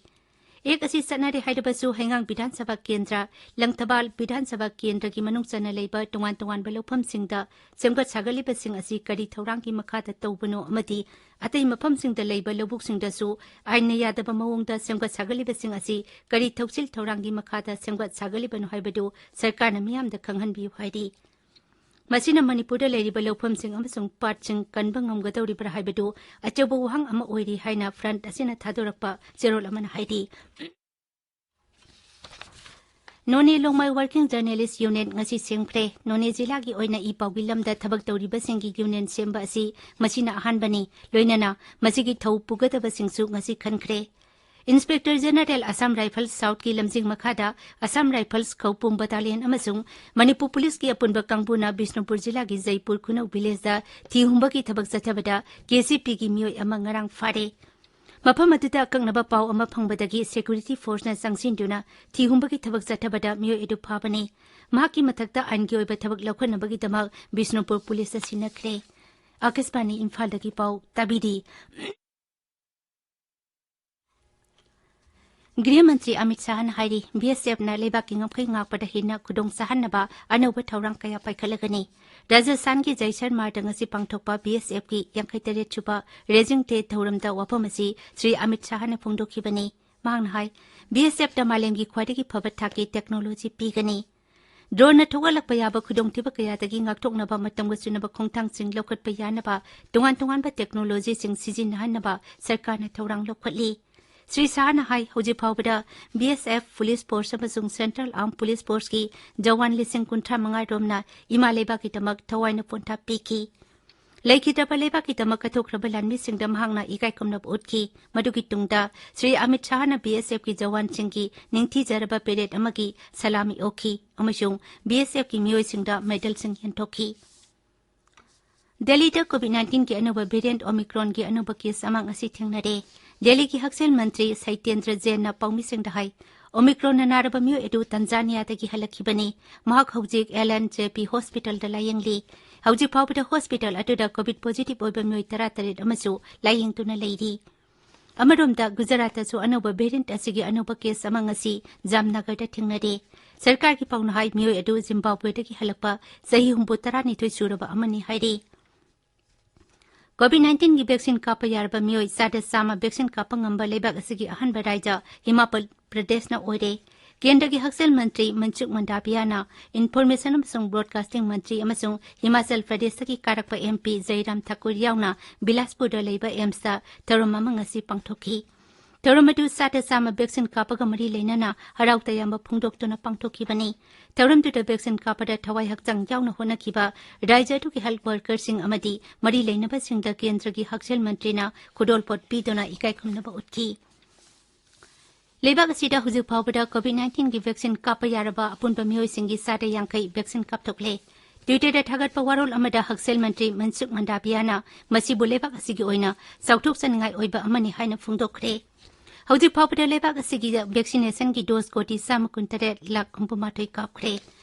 ꯑꯦꯛ ꯑꯁꯤ ꯆꯠꯅꯔꯦ ꯍꯥꯏꯔꯕꯁꯨ ꯍꯩꯉꯥꯡ ꯕꯤꯙꯥꯟ ꯁꯚꯥ ꯀꯦꯟꯗ꯭ꯔ, ꯂꯪꯊꯕꯥꯜ ꯕꯤꯙꯥꯟ ꯁꯚꯥ ꯀꯦꯟꯗ꯭ꯔꯒꯤ ꯃꯅꯨꯡ ꯆꯟꯅ ꯂꯩꯕ ꯇꯣꯉꯥꯟ ꯇꯣꯉꯥꯟꯕ ꯂꯧꯐꯝꯁꯤꯡꯗ ꯁꯦꯝꯒꯠ ꯁꯥꯒꯠꯂꯤꯕꯁꯤꯡ ꯑꯁꯤ ꯀꯔꯤ ꯊꯧꯔꯥꯡꯒꯤ ꯃꯈꯥꯗ ꯇꯧꯕꯅꯣ ꯑꯃꯗꯤ ꯑꯇꯩ ꯃꯐꯝꯁꯤꯡꯗ ꯂꯩꯕ ꯂꯧꯕꯨꯛꯁꯤꯡꯗꯁꯨ ꯑꯥꯏꯟꯅ ꯌꯥꯗꯕ ꯃꯑꯣꯡꯗ ꯁꯦꯝꯒꯠ ꯁꯥꯒꯠꯂꯤꯕꯁꯤꯡ ꯑꯁꯤ ꯀꯔꯤ ꯊꯧꯁꯤꯜ ꯊꯧꯔꯥꯡꯒꯤ ꯃꯈꯥꯗ ꯁꯦꯝꯒꯠ ꯁꯥꯒꯠꯂꯤꯕꯅꯣ ꯍꯥꯏꯕꯗꯨ ꯁꯔꯀꯥꯔꯅ ꯃꯤꯌꯥꯝꯗ ꯈꯪꯍꯟꯕꯤꯌꯨ ꯍꯥꯏꯔꯤ꯫ ꯃꯁꯤꯅ ꯃꯅꯤꯄꯨꯔꯗ ꯂꯩꯔꯤꯕ ꯂꯧꯐꯝꯁꯤꯡ ꯑꯃꯁꯨꯡ ꯄꯥꯠꯁꯤꯡ ꯀꯟꯕ ꯉꯝꯒꯗꯧꯔꯤꯕ꯭ꯔꯥ ꯍꯥꯏꯕꯗꯨ ꯑꯆꯧꯕ ꯋꯥꯍꯪ ꯑꯃ ꯑꯣꯏꯔꯤ ꯍꯥꯏꯅ ꯐ꯭ꯔꯟꯠ ꯑꯁꯤꯅ ꯊꯥꯗꯣꯔꯛꯄ ꯆꯦꯔꯣꯜ ꯑꯃꯅ ꯍꯥꯏꯔꯤ꯫ ꯅꯣꯅꯦ ꯂꯣꯡꯃꯥꯏ ꯋꯥꯔꯀꯤꯡ ꯖꯔꯅꯦꯂꯤꯁ ꯌꯨꯅꯤꯌꯟ ꯉꯁꯤ ꯁꯦꯝꯈ꯭ꯔꯦ꯫ ꯅꯣꯅꯦ ꯖꯤꯂꯥꯒꯤ ꯑꯣꯏꯅ ꯏ ꯄꯥꯎꯒꯤ ꯂꯝꯗ ꯊꯕꯛ ꯇꯧꯔꯤꯕꯁꯤꯡꯒꯤ ꯌꯨꯅꯤꯌꯟ ꯁꯦꯝꯕ ꯑꯁꯤ ꯃꯁꯤꯅ ꯑꯍꯥꯟꯕꯅꯤ꯫ ꯂꯣꯏꯅꯅ ꯃꯁꯤꯒꯤ ꯊꯧ ꯄꯨꯒꯗꯕꯁꯤꯡꯁꯨ ꯉꯁꯤ ꯈꯟꯈ꯭ꯔꯦ꯫ ꯏꯟꯁꯄꯦꯛꯇꯔ ꯖꯦꯅꯔꯦꯜ ꯑꯁꯥꯝ ꯔꯥꯏꯐꯜꯁ ꯁꯥꯎꯠꯀꯤ ꯂꯝꯖꯤꯡ ꯃꯈꯥꯗ ꯑꯁꯥꯝ ꯔꯥꯏꯐꯜꯁ ꯈꯧꯄꯨꯝ ꯕꯇꯥꯂꯤꯌꯟ ꯑꯃꯁꯨꯡ ꯃꯅꯤꯄꯨꯔ ꯄꯨꯂꯤꯁꯀꯤ ꯑꯄꯨꯟꯕ ꯀꯥꯡꯕꯨꯅ ꯕꯤꯁꯅꯨꯄꯨꯔ ꯖꯤꯂꯥꯒꯤ ꯖꯩꯄꯨꯔ ꯈꯨꯅꯧ ꯚꯤꯂꯦꯖꯇ ꯊꯤ ꯍꯨꯝꯕꯒꯤ ꯊꯕꯛ ꯆꯠꯊꯕꯗ ꯀꯦ ꯁꯤ ꯄꯤꯒꯤ ꯃꯤꯑꯣꯏ ꯑꯃ ꯉꯔꯥꯡ ꯐꯥꯔꯦ꯫ ꯃꯐꯝ ꯑꯗꯨꯗ ꯑꯀꯛꯅꯕ ꯄꯥꯎ ꯑꯃ ꯐꯪꯕꯗꯒꯤ ꯁꯦꯀ꯭ꯌꯨꯔꯤꯇꯤ ꯐꯣꯔꯁꯅ ꯆꯪꯁꯤꯟꯗꯨꯅ ꯊꯤ ꯍꯨꯝꯕꯒꯤ ꯊꯕꯛ ꯆꯠꯊꯕꯗ ꯃꯤꯑꯣꯏ ꯑꯗꯨ ꯐꯥꯕꯅꯤ꯫ ꯃꯍꯥꯛꯀꯤ ꯃꯊꯛꯇ ꯑꯥꯏꯟꯒꯤ ꯑꯣꯏꯕ ꯊꯕꯛ ꯂꯧꯈꯠꯅꯕꯒꯤꯗꯃꯛ ꯕꯤꯁꯅꯨꯄꯨꯔ ꯄꯨꯂꯤꯁꯇ ꯁꯤꯟꯅꯈ꯭ꯔꯦ꯫ ꯑꯀꯥꯁꯕꯥꯅꯤ ꯏꯝꯐꯥꯜꯗꯒꯤ ꯄꯥꯎ ꯇꯥꯕꯤꯔꯤ꯫ ꯒ꯭ꯔꯤꯍ ꯃꯟꯇ꯭ꯔꯤ ꯑꯃꯤꯠ ꯁꯥꯍꯅ ꯍꯥꯏꯔꯤ, ꯕꯤ ꯑꯦꯁ ꯑꯦꯐꯅ ꯂꯩꯕꯥꯛꯀꯤ ꯉꯝꯈꯩ ꯉꯥꯛꯄꯗ ꯍꯦꯟꯅ ꯈꯨꯗꯣꯡ ꯆꯥꯍꯟꯅꯕ ꯑꯅꯧꯕ ꯊꯧꯔꯥꯡ ꯀꯌꯥ ꯄꯥꯏꯈꯠꯂꯒꯅꯤ꯫ ꯔꯥꯖꯁꯊꯥꯟꯒꯤ ꯖꯩꯁꯜꯃꯥꯔꯗ ꯉꯁꯤ ꯄꯥꯡꯊꯣꯛꯄ ꯕꯤ ꯑꯦꯁ ꯑꯦꯐꯀꯤ ꯌꯥꯡꯈꯩ ꯇꯔꯦꯠ ꯁꯨꯕ ꯔꯦꯖꯤꯡ ꯗꯦ ꯊꯧꯔꯝꯗ ꯋꯥꯐꯝ ꯑꯁꯤ ꯁ꯭ꯔꯤ ꯑꯃꯤꯠ ꯁꯥꯍꯅ ꯐꯣꯡꯗꯣꯛꯈꯤꯕꯅꯤ꯫ ꯃꯍꯥꯛꯅ ꯍꯥꯏ, ꯕꯤ ꯑꯦꯁ ꯑꯦꯐꯇ ꯃꯥꯂꯦꯝꯒꯤ ꯈ꯭ꯋꯥꯏꯗꯒꯤ ꯐꯕ ꯊꯥꯛꯀꯤ ꯇꯦꯛꯅꯣꯂꯣꯖꯤ ꯄꯤꯒꯅꯤ꯫ ꯗ꯭ꯔꯣꯟꯅ ꯊꯣꯛꯍꯜꯂꯛꯄ ꯌꯥꯕ ꯈꯨꯗꯣꯡꯊꯤꯕ ꯀꯌꯥꯗꯒꯤ ꯉꯥꯛꯊꯣꯛꯅꯕ ꯃꯇꯝꯒ ꯆꯨꯅꯕ ꯈꯣꯡꯊꯥꯡꯁꯤꯡ ꯂꯧꯈꯠꯄ ꯌꯥꯅꯕ ꯇꯣꯉꯥꯟ ꯇꯣꯉꯥꯟꯕ ꯇꯦꯛꯅꯣꯂꯣꯖꯤꯁꯤꯡ ꯁꯤꯖꯤꯟꯅꯍꯟꯅꯕ ꯁꯔꯀꯥꯔꯅ ꯊꯧꯔꯥꯡ ꯂꯧꯈꯠꯂꯤ꯫ ꯁ꯭ꯔꯤ ꯁꯥꯍꯅ ꯍꯥꯏ, ꯍꯧꯖꯤꯛ ꯐꯥꯎꯕꯗ ꯕꯤ ꯑꯦꯁ ꯑꯦꯐ, ꯄꯨꯂꯤꯁ ꯐꯣꯔꯁ ꯑꯃꯁꯨꯡ ꯁꯦꯟꯇ꯭ꯔꯦꯜ ꯑꯥꯔꯝ ꯄꯨꯂꯤꯁ ꯐꯣꯔꯁꯀꯤ ꯖꯋꯥꯟ ꯂꯤꯁꯤꯡ ꯀꯨꯟꯊ꯭ꯔꯥ ꯃꯉꯥ ꯔꯣꯝꯅ ꯏꯃꯥ ꯂꯩꯕꯥꯛꯀꯤꯗꯃꯛ ꯊꯋꯥꯏꯅ ꯄꯣꯟꯊꯥ ꯄꯤꯈꯤ꯫ ꯂꯩꯈꯤꯗ꯭ꯔꯕ ꯂꯩꯕꯥꯛꯀꯤꯗꯃꯛ ꯀꯠꯊꯣꯛꯈ꯭ꯔꯕ ꯂꯥꯟꯃꯤꯁꯤꯡꯗ ꯃꯍꯥꯛꯅ ꯏꯀꯥꯏ ꯈꯨꯝꯅꯕ ꯎꯠꯈꯤ꯫ ꯃꯗꯨꯒꯤ ꯇꯨꯡꯗ ꯁ꯭ꯔꯤ ꯑꯃꯤꯠ ꯁꯥꯍꯅ ꯕꯤ ꯑꯦꯁ ꯑꯦꯐꯀꯤ ꯖꯋꯥꯟꯁꯤꯡꯒꯤ ꯅꯤꯡꯊꯤꯖꯔꯕ ꯄꯦꯔꯦꯗ ꯑꯃꯒꯤ ꯁꯂꯥꯃꯤ ꯑꯣꯛꯈꯤ ꯑꯃꯁꯨꯡ ꯕꯤ ꯑꯦꯁ ꯑꯦꯐꯀꯤ ꯃꯤꯑꯣꯏꯁꯤꯡꯗ ꯃꯦꯗꯜꯁꯤꯡ ꯌꯦꯟꯊꯣꯛꯈꯤ꯫ ꯗꯦꯜꯂꯤꯗ ꯀꯣꯚꯤꯗ ꯅꯥꯏꯟꯇꯤꯟꯒꯤ ꯑꯅꯧꯕ ꯚꯦꯔꯤꯌꯦꯟꯠ ꯑꯣꯃꯤꯀ꯭ꯔꯣꯟꯒꯤ ꯑꯅꯧꯕ ꯀꯦꯁ ꯑꯃ ꯉꯁꯤ ꯊꯦꯡꯅꯔꯦ꯫ ꯗꯦꯜꯂꯤꯒꯤ ꯍꯛꯁꯦꯜ ꯃꯟꯇ꯭ꯔꯤ ꯁꯩꯇꯦꯟꯗ꯭ꯔ ꯖꯦꯟꯅ ꯄꯥꯎꯃꯤꯁꯤꯡꯗ ꯍꯥꯏ, ꯑꯣꯃꯤꯀ꯭ꯔꯣꯟꯅ ꯅꯥꯔꯕ ꯃꯤꯑꯣꯏ ꯑꯗꯨ ꯇꯟꯖꯥꯅꯤꯌꯥꯗꯒꯤ ꯍꯜꯂꯛꯈꯤꯕꯅꯤ꯫ ꯃꯍꯥꯛ ꯍꯧꯖꯤꯛ ꯑꯦꯜ ꯑꯦꯟ ꯖꯦ ꯄꯤ ꯍꯣꯁꯄꯤꯇꯥꯜꯗ ꯂꯥꯌꯦꯡꯂꯤ꯫ ꯍꯧꯖꯤꯛ ꯐꯥꯎꯕꯗ ꯍꯣꯁꯄꯤꯇꯥꯜ ꯑꯗꯨꯗ ꯀꯣꯚꯤꯗ ꯄꯣꯖꯤꯇꯤꯚ ꯑꯣꯏꯕ ꯃꯤꯑꯣꯏ ꯇꯔꯥꯇꯔꯦꯠ ꯑꯃꯁꯨ ꯂꯥꯌꯦꯡꯗꯨꯅ ꯂꯩꯔꯤ꯫ ꯑꯃꯔꯣꯝꯗ, ꯒꯨꯖꯔꯥꯠꯇꯁꯨ ꯑꯅꯧꯕ variant ꯑꯁꯤꯒꯤ ꯑꯅꯧꯕ case ꯑꯃ ꯉꯁꯤ ꯖꯥꯝꯅꯒꯔꯗ ꯊꯦꯡꯅꯔꯦ꯫ ꯁꯔꯀꯥꯔꯒꯤ ꯄꯥꯎꯅ ꯍꯥꯏ, ꯃꯤꯑꯣꯏ ꯑꯗꯨ ꯖꯤꯝꯕꯥꯕ꯭ꯋꯦꯗꯒꯤ ꯍꯜꯂꯛꯄ ꯆꯍꯤ ꯍꯨꯝꯐꯨ ꯇꯔꯥꯅꯤꯊꯣꯏ ꯁꯨꯔꯕ ꯑꯃꯅꯤ ꯍꯥꯏꯔꯤ꯫ COVID nineteenꯒꯤ vaccine ꯀꯥꯞꯄ ꯌꯥꯔꯕ ꯃꯤꯑꯣꯏ ꯆꯥꯗ ꯆꯥꯝꯃ vaccine ꯀꯥꯞꯄ ꯉꯝꯕ ꯂꯩꯕꯥꯛ ꯑꯁꯤꯒꯤ ꯑꯍꯥꯟꯕ ꯔꯥꯏꯖ꯭ꯌ ꯍꯤꯃꯥꯆꯜ ꯄ꯭ꯔꯗꯦꯁꯅ ꯑꯣꯏꯔꯦ꯫ ꯀꯦꯟꯗ꯭ꯔꯒꯤ ꯍꯛꯁꯦꯜ ꯃꯟꯇ꯭ꯔꯤ ꯃꯟꯁꯨꯈ ꯃꯟꯗꯥꯚꯤꯌꯥꯅ, information ꯑꯃꯁꯨꯡ broadcasting ꯃꯟꯇ꯭ꯔꯤ ꯑꯃꯁꯨꯡ ꯍꯤꯃꯥꯆꯜ ꯄ꯭ꯔꯗꯦꯁꯇꯒꯤ ꯀꯥꯔꯛꯄ MP ꯖꯩꯔꯥꯝ ꯊꯥꯀꯨꯔ ꯌꯥꯎꯅ ꯕꯤꯂꯥꯁꯄꯨꯔꯗ ꯂꯩꯕ AIIMSꯇ ꯊꯧꯔꯝ ꯑꯃ ꯉꯁꯤ ꯄꯥꯡꯊꯣꯛꯈꯤ꯫ ꯊꯧꯔꯝ ꯑꯗꯨ ꯆꯥꯗ ꯆꯥꯝꯃ vaccine ꯀꯥꯞꯄꯒ ꯃꯔꯤ ꯂꯩꯅꯅ ꯍꯔꯥꯎ ꯇꯌꯥꯝꯕ ꯐꯣꯡꯗꯣꯛꯇꯨꯅ ꯄꯥꯡꯊꯣꯛꯈꯤꯕꯅꯤ꯫ ꯊꯧꯔꯝꯗꯨꯗ vaccine ꯀꯥꯞꯄꯗ ꯊꯋꯥꯏ ꯍꯛꯆꯥꯡ ꯌꯥꯎꯅ ꯍꯣꯠꯅꯈꯤꯕ ꯔꯥꯏꯖ꯭ꯌ ꯑꯗꯨꯒꯤ health workerꯁꯤꯡ ꯑꯃꯗꯤ ꯃꯔꯤ ꯂꯩꯅꯕꯁꯤꯡꯗ ꯀꯦꯟꯗ꯭ꯔꯒꯤ ꯍꯛꯁꯦꯜ ꯃꯟꯇ꯭ꯔꯤꯅ ꯈꯨꯗꯣꯜꯄꯣꯠ ꯄꯤꯗꯨꯅ ꯏꯀꯥꯏ ꯈꯨꯝꯅꯕ ꯎꯠꯈꯤ꯫ ꯂꯩꯕꯥꯛ ꯑꯁꯤꯗ ꯍꯧꯖꯤꯛ ꯐꯥꯎꯕꯗ COVID nineteenꯒꯤ vaccine ꯀꯥꯞꯄ ꯌꯥꯔꯕ ꯑꯄꯨꯟꯕ ꯃꯤꯑꯣꯏꯁꯤꯡꯒꯤ ꯆꯥꯗ ꯌꯥꯡꯈꯩ vaccine ꯀꯥꯞꯊꯣꯛꯂꯦ꯫ Twitterꯗ ꯊꯥꯒꯠꯄ ꯋꯥꯔꯣꯜ ꯑꯃꯗ ꯍꯛꯁꯦꯜ ꯃꯟꯇ꯭ꯔꯤ ꯃꯟꯁꯨꯈ ꯃꯟꯗꯥꯚꯤꯌꯥꯅ ꯃꯁꯤꯕꯨ ꯂꯩꯕꯥꯛ ꯑꯁꯤꯒꯤ ꯑꯣꯏꯅ ꯆꯥꯎꯊꯣꯛꯆꯅꯤꯡꯉꯥꯏ ꯑꯣꯏꯕ ꯑꯃꯅꯤ ꯍꯥꯏꯅ ꯐꯣꯡꯗꯣꯛꯈ꯭ꯔꯦ꯫ ꯍꯧꯖꯤꯛ ꯐꯥꯎꯕꯗ ꯂꯩꯕꯥꯛ ꯑꯁꯤꯒꯤ vaccinationꯒꯤ dose ꯀꯣꯇꯤ ꯆꯥꯝꯃ ꯀꯨꯟꯇꯔꯦꯠ ꯂꯥꯈ ꯍꯨꯝꯐꯨꯃꯥꯊꯣꯏ ꯀꯥꯞꯈ꯭ꯔꯦ꯫